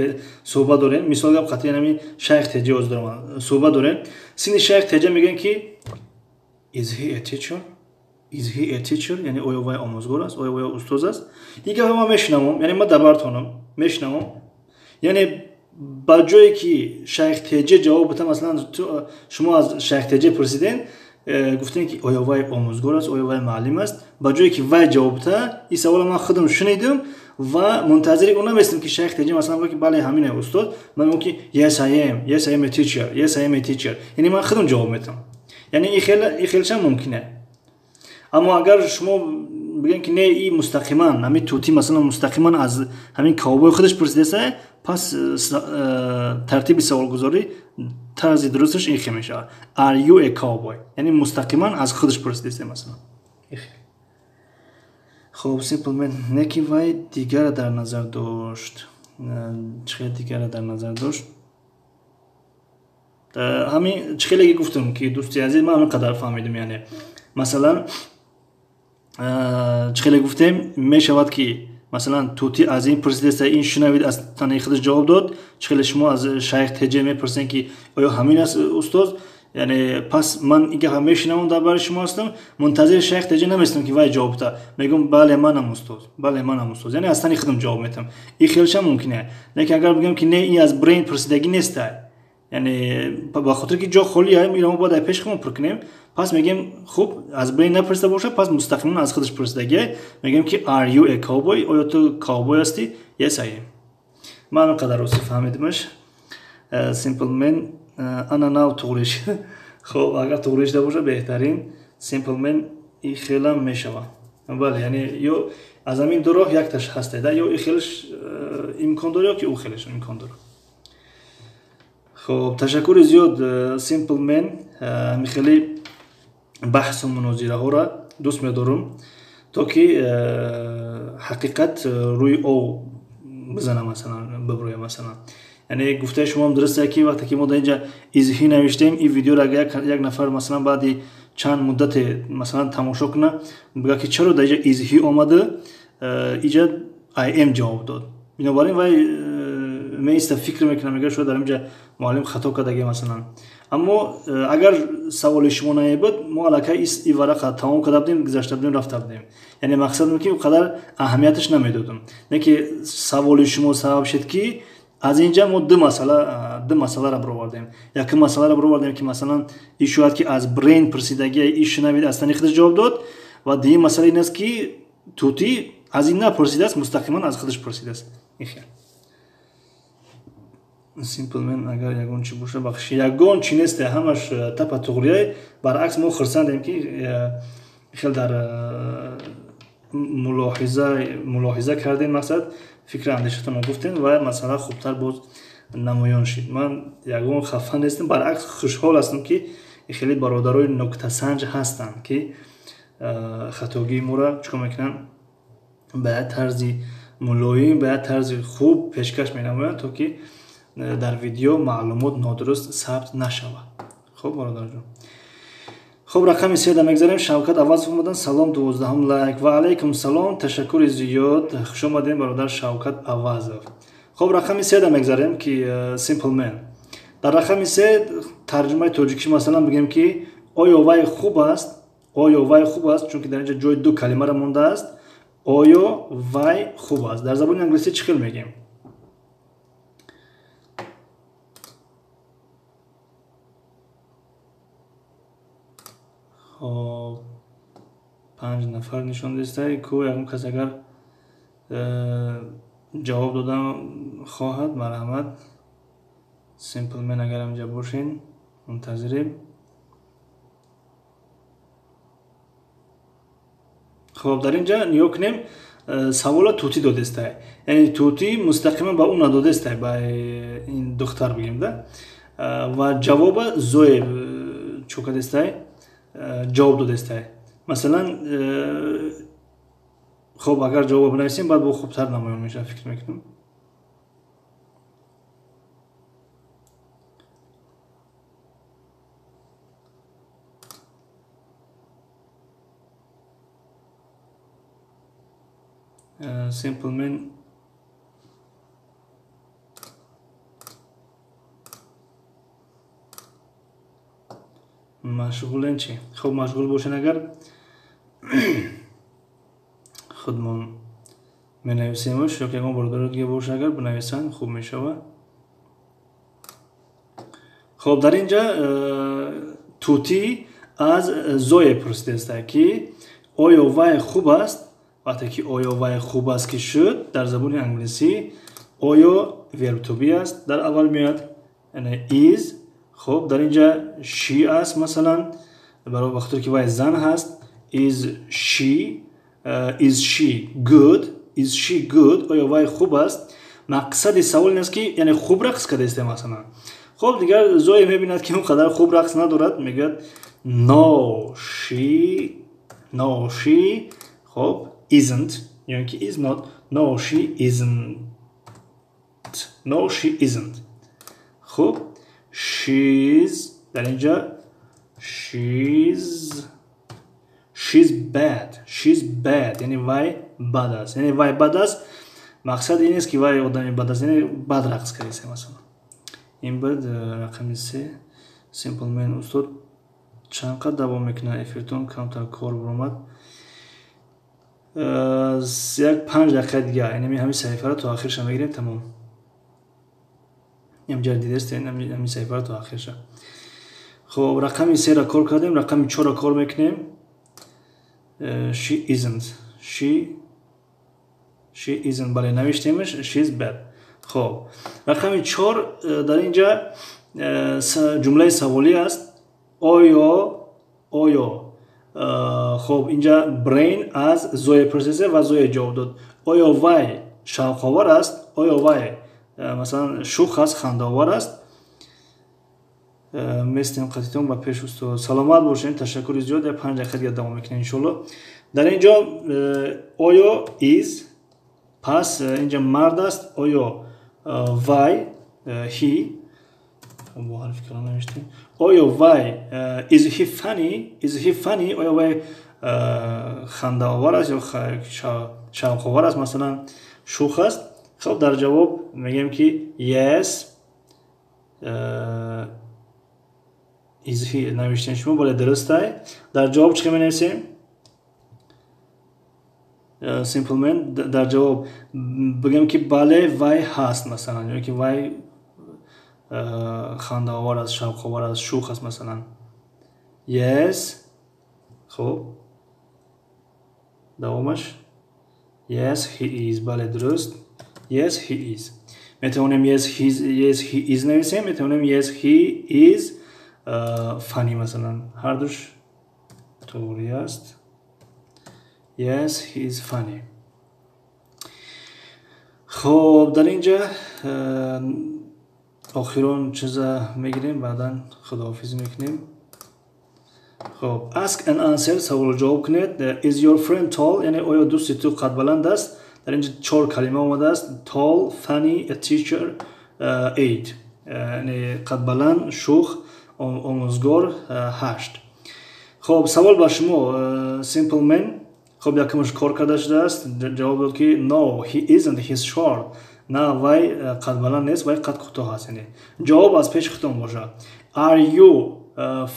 суҳбат дорем. Мисол гап, қати ҳамин Шайх Теҷа оз дорам, суҳбат дорем. Сини Шайх Теҷа мегӯянд, ки is he a teacher? Is he a teacher? Яъне оё вай омӯзгор аст, оё вай устоз аст? Ин гапа ман мешунавам, яъне ман дар бартонам мешунавам. Яъне ба ҷое ки Шайх Теҷа ҷавоб бита, масалан, шумо аз Шайх Теҷа пурсиден, гуфтем, ки оё вай омӯзгор аст, оё вай муаллим аст. Ба ҷое ки вай ҷавоб бита, ин савола ман худам шунидам ва мунтазири он наместам, ки Шайх Теҷа масалан гӯяд, ки бале, ҳамин устод. Ман мегӯям, ки yes, I am, yes, I am a teacher, yes, I am a teacher. Яъне ман худам ҷавоб метам. Яъне ин хелшам мумкин. Аммо агар шумо бигӯем, ки не, и мустақиман ҳамин тути масалан мустақиман аз ҳамин ковбой худаш пурсидааст, пас тартиби саволгузорӣ, тарзи дурусташ ин хел мешавад: are you a cowboy? Яъне мустақиман аз худаш пурсидааст, масалан. Хоб, Simple Man, не ки вай дигара дар назар дошт. Чӣ хел дигара дар назар дошт? Ҳамин чӣ хеле гуфтам, ки дӯсти азиз, ман ҳамин қадар фаҳмидам. Яъне масалан, чӣ хеле гуфтем, мешавад, ки масалан тути аз ин пурсидааст, ин шунавид, аз танаи худаш ҷавоб дод. Чӣ хеле шумо аз Шайх Теҷа мепурсед, ки оё ҳамин аст, устоз? Яъне пас ман ин гапа мешунавам, дар бари шумо ҳастам, мунтазири Шайх Теҷа наместам, ки вай ҷавоб диҳад. Мегӯям: бале, манам устоз, бале, манам устоз. Яъне аз тани худам ҷавоб метам. Ин хелшам мумкин. Лекин агар бигӯям, ки не, ин аз brain пурсидагӣ неста, яъне ба хотире ки ҷо холӣ, иро мо бояд ай пеши худмон пур кунем, пас мегӯем: хуб, аз brain напурсида бошад, пас мустақиман аз худаш пурсидагӣ. Мегӯем, ки are you a cowboy? Оё ту cowboy ҳастӣ? Yes, I am. Ман он қадар рости фаҳмидимаш. Simple Man, ана нав туғриш. Хуб, агар туғри шуда бошад, беҳтарин. Simple Man, и хелам мешавад, бале. Яъне ё аз ҳамин ду роҳ якташ ҳастед, ё и хелаш имкон дорад, ё ки ӯ хелаш имкон дорад. Хоб, ташаккури зиёд, Simple Man. Хеле баҳсу мунозираҳоро дӯст медорам, то ки ҳақиқат рӯи ов бизана, масалан, бибурӯя, масалан. Яъне гуфтаи шумоам дуруст аст, ки вақте ки мо дар инҷа is he навиштем, ин видеоро агар як нафар, масалан, баъди чанд муддате, масалан, тамошо куна, бигӯяд, ки чаро дар инҷа is he омада, иҷа I am ҷавоб дод. Бинобар ин вай меиста, фикр мекунам, мегӯяд, шояд дар инҷа муаллим хато кардаги, масалан. Аммо агар саволи шумо намебуд, мо аллакай и варақа тамом карда будем, гузашта будем, рафта будем. Яъне мақсад ки он қадар аҳамияташ намедодам, не ки саволи шумо сабаб шуд, ки аз инҷа мо ду масъаларо бировардем. Якум масъаларо бировардем, ки, масалан, и шояд ки аз Брейн пурсидагия, и шунавид, аз тани худаш ҷавоб дод. Ва дуюм масъала ин аст, ки тӯтӣ аз ин напурсидааст, мустақиман аз худаш пурсидааст. Ин Simple Man, агар ягон чи боша, бахши. Ягон чи несте, ҳамаш тапа туғрияй. Баръакс, мо хурсандем, ки хел дар мулоҳиза кардем, мақсад, фикри андешатонро гуфтем ва масъала хубтар боз намоён шид. Ман ягон хафа нестам, баръакс, хушҳол ҳастам, ки хеле бародарои нуктасанҷ ҳастанд, ки хатогии моро чикор мекунанд, ба як тарзи мулоим, ба як тарзи хуб пешкаш менамоянд, то ки дар видео маълумот нодуруст сабт нашавад. Хуб, бародарҷон, хуб, рақами седа мегзарем. Шавкат Авазов омадан. Салом, 12-ум лайк. Ва алайкум салом, ташаккури зиёд, хуш омадем, бародар Шавкат Авазов. Хуб, рақами седа мегзарем, ки Simple Man, дар рақами се тарҷумаи тоҷикӣ, масалан, бигем, ки оё вай хуб аст? Оё вай хуб аст? Чунки дар инҷа ҷои ду калимаро мондааст. Оё вай хуб аст, дар забони англисӣ чӣ хел мегем? Хоб, панҷ нафар нишон дистай ку. Ягон кас агар ҷавоб додан хоҳад, марҳамат. Simple Man, агар инҷа бошен, мунтазирем. Хоб, дар инҷа нигоҳ кунем, савола тӯтӣ додестай, яъне тӯтӣ мустақиман ба ӯ надодестай, ба ин духтар бигем да, ва ҷавоба Зое чӯ кардестай, ҷавоб додестай, масалан. Хоб, агар ҷавоб бинависем, баъд бо хубтар намоён мешавад, фикр мекунам. Simple Man машғулен чи? Хоб, машғул бошен агар, худмон менависемш, ё ягон бародаро дига боша, агар бинависанд, хуб мешавад. Хоб, дар инҷа тӯтӣ аз Зое пурсидааст, ки оё вай хуб аст. Вақте ки оё вай хуб аст ки шуд, дар забони англисӣ оё verb to be аст, дар аввал меояд, яъне is. Хоб, дар инҷа she аст, масалан, барои вақте ки вай зан ҳаст. Is she good? Is she good? Оё вай хуб аст? Мақсади савол ин аст, ки яъне хуб рақс кардаисте, масалан. Хоб, дигар Зое мебинад, ки он қадар хуб рақс надорад, мегӯяд: No, she, хоб, isn't ё ки is not. No, she isn't. No, she isn't. Хуб, she's, дар инҷа she's bad. She's bad, яъне вай бад аст. Яъне вай бад аст, мақсад ин нест, ки вай одами бад аст, яъне бад рақс кардааст, масалан. Ин буд рақами се. Simple Man: устод, чанд қад давом мекунад эфиртон? Камтар кор баромад. Як 5 дақиқа дига, яъне ҳамин саҳифаро то ахирша мегирем, тамом. Инҷа дидестен, ҳамин саҳифаро то ахирша. Хоб, рақами сера кор кардем, рақами чорро кор мекунем. She isn't. She isn't, бале, навиштемш, she's bad. Хоб, рақами чор, дар инҷа ҷумлаи саволӣ аст. Оё, хоб, инҷа Брейн аз Зоя пурсида ва Зоя ҷавоб дод: оё вай шавқовар аст? Оё вай, масалан, шӯх аст, хандаовар аст? Местем қатитон ба пеш, устод. Саломат бошед, ташаккури зиёд. Я 5 дақиқа дига давом мекунем, иншоалло. Дар ин ҷо оё is, пас инҷа мард аст, оё вай, he, бо ҳарфи калон навиштем, оё вай, is he funny, is he funny, оё вай хандаовар аст ё шавқовар аст, масалан, шӯх аст. Хоб, дар ҷавоб мегӯем ки yes, is he навиштем шумо, бале, дурустай. Дар ҷавоб чӣ менависем? Simple man, дар ҷавоб бигӯем ки бале, вай ҳаст, масалан, ё ки вай хандаовар аст, шавқовар аст, шӯх аст, масалан. Yes. Хоб, давомаш yes, he is. Бале, дуруст, yes, he is. Метавонем yes, he is, yes, he is нависем, метавонем yes, he is funny, масалан, ҳардуш тоғри аст. Yes, he is funny. Хоб, дар ин ҷа охирон чиза мегирем, баъдан худоҳофизӣ мекунем. Хоб, ask and answer, саволро ҷавоб кунед. Is your friend tall? Яъне оё дӯсти ту қадбаланд аст? Дар ин ҷа чор калима омадааст: tall, funny, a teacher, eight. Яъне қадбаланд, шӯх, омӯзгор, ҳашт. Хоб, савол ба шумо, simple man. Хоб, якумаш кор карда шудааст. Ҷавоб дод ки no, he isn't, he's short. На, вай қадбаланд нест, вай қад кӯтоҳ аст. Яъне ҷавоб аз пеши худтон бошад. Are you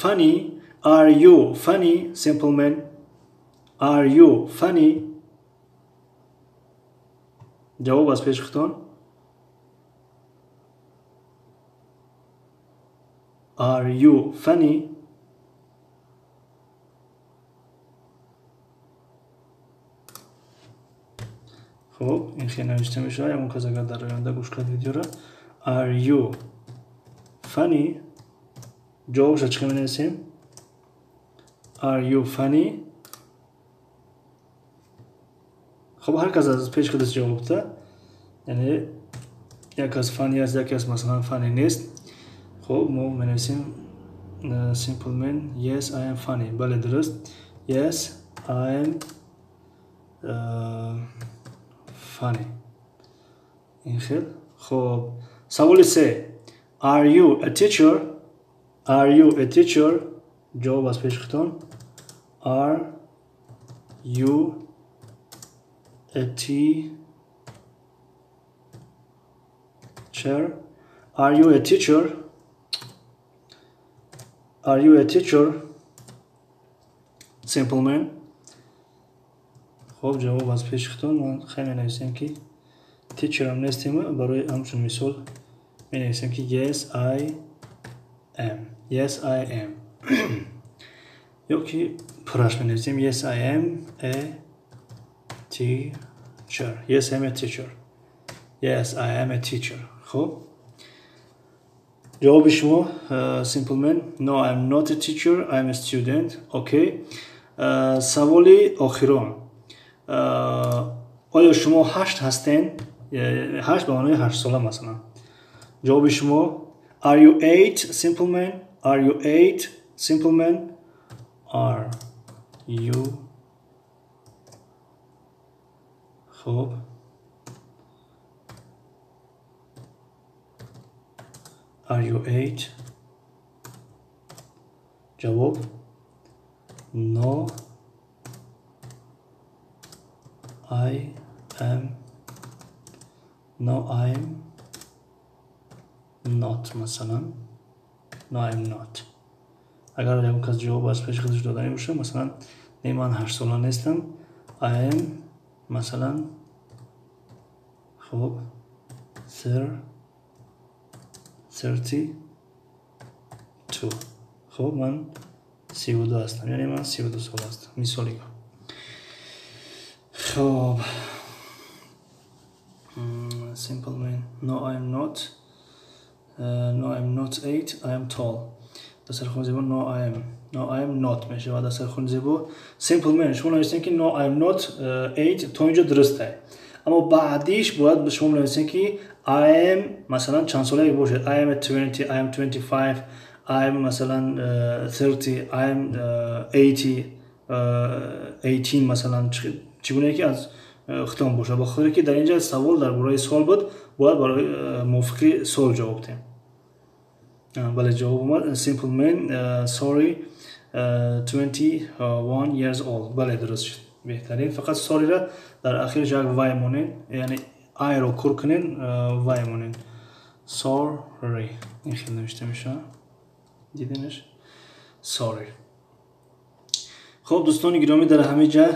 funny? Are you funny, simple man? Are you funny? Ҷавоб аз пеши худтон. Are you funny? Хоб, ин хел навишта мешавад. Ягон кас агар дар оянда гӯш кард видеоро, are you funny, ҷавобша чӣ менависем? Are you funny? Хоб, ҳар кас аз пеши худаш ҷавоб да. Яъне як кас funny аст, як кас, масалан, funny нест. Хоб, мо менависем, simple man, yes, I am funny. Бале, дуруст, yes, I am funny. Ин хел. Хоб, саволи се: are you a teacher? Are you a teacher? Ҷавоб аз пеши худтон. Are you a teacher? Are you a teacher? Are you a teacher, simple man? Хоб, ҷавоб аз пеши худтон. Ман хеле менависем ки teacher ам нестем, барои ҳамчун мисол менависем ки yes, I am. Yes, I am. Ё ки пурраш менависем: yes, I am a teacher. Yes, I am a teacher. Yes, I am a teacher. Хоб, ҷавоби шумо, simple man: no, I am not a teacher, I am a student. Okay. Саволи охирон: оё шумо ҳашт ҳастен? Ҳашт ба маънои 8сола, масалан. Ҷавоби шумо: are you eight, simple man? Are you eight, simple man? Are you, хоб, are you eight? Ҷавоб: no, I am, no, I'm not, масалан, no, I'm not. Агар ягон кас ҷавоб аз пеши худаш доданӣ бошад, масалан, не, ман 8сола нестам, I am, масалан, хоб, 32. Хоб, ман 32 ҳастам, яъне ман 32 сола ҳастам, мисоли. Хоб, simple man: no, I am not, no, I am not eight, I am tall. Дастархони зебо, no, I am, no, I am not мешавад. Дастархони зебо, simple man, шумо нависем ки no, I am not eight, то инҷо дурусте, аммо баъдиш бояд шумо нависем ки I am, масалан, чанд солае бошед. I am 20, I am 25, I'm масалан 30, I'm 80, 18 масалан, чӣ гунае ки аз худтон бошад. Ба хотире ки дар инҷа савол дар бораи сол буд, бояд барои мувофиқи сол ҷавоб диҳем. Бале, ҷавоб омад. Simple man, sorry, 21 years old. Бале, дуруст шуд, беҳтарин. Фақат sorry-ра дар ахираш як вай монед, яъне i-ро кур кунед, вай монед. Sorry ин хел навишта мешавад, диденаш? Sorry. Хуб, дӯстони гиромӣ, дар ҳамин ҷа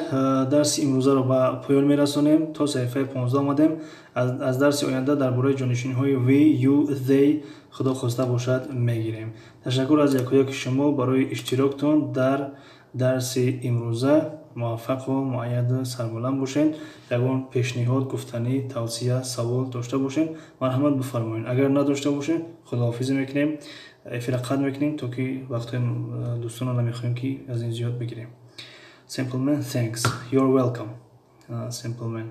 дарси имрӯзаро ба поён мерасонем. То саҳифаи 15 омадем. Аз дарси оянда дар бораи ҷонишинҳои we, you, they худо хоста бошад мегирем. Ташаккур аз якояки шумо барои иштироктон дар дарси имрӯза. Муваффақу муайяду сарбаланд бошед. Ягон пешниҳод, гуфтанӣ, тавсия, савол дошта бошед, марҳамат бифармоед. Агар надошта бошед, худоҳофизӣ мекунем, эфира қатъ мекунем, то ки вақтҳои дӯстонро намехоҳем ки аз ин зиёд бигирем. Simple man, thanks. You're welcome. Simple man.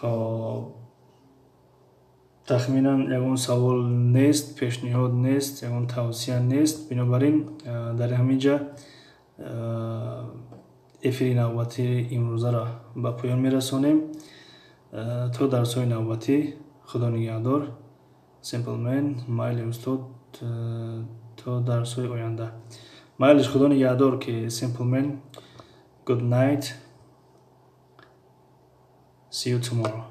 Хоб, тахминан ягон савол нест, пешниҳод нест, ягон тавсия нест. Бинобар ин дар ҳамин ҷа эфири навбатии имрӯзаро ба поён мерасонем. То дарсҳои навбатӣ худо нигаҳдор. Simple man, майли устод, то дарсҳои оянда. Майлиш, худо нигаҳдор ки Simple man. Good night. See you tomorrow.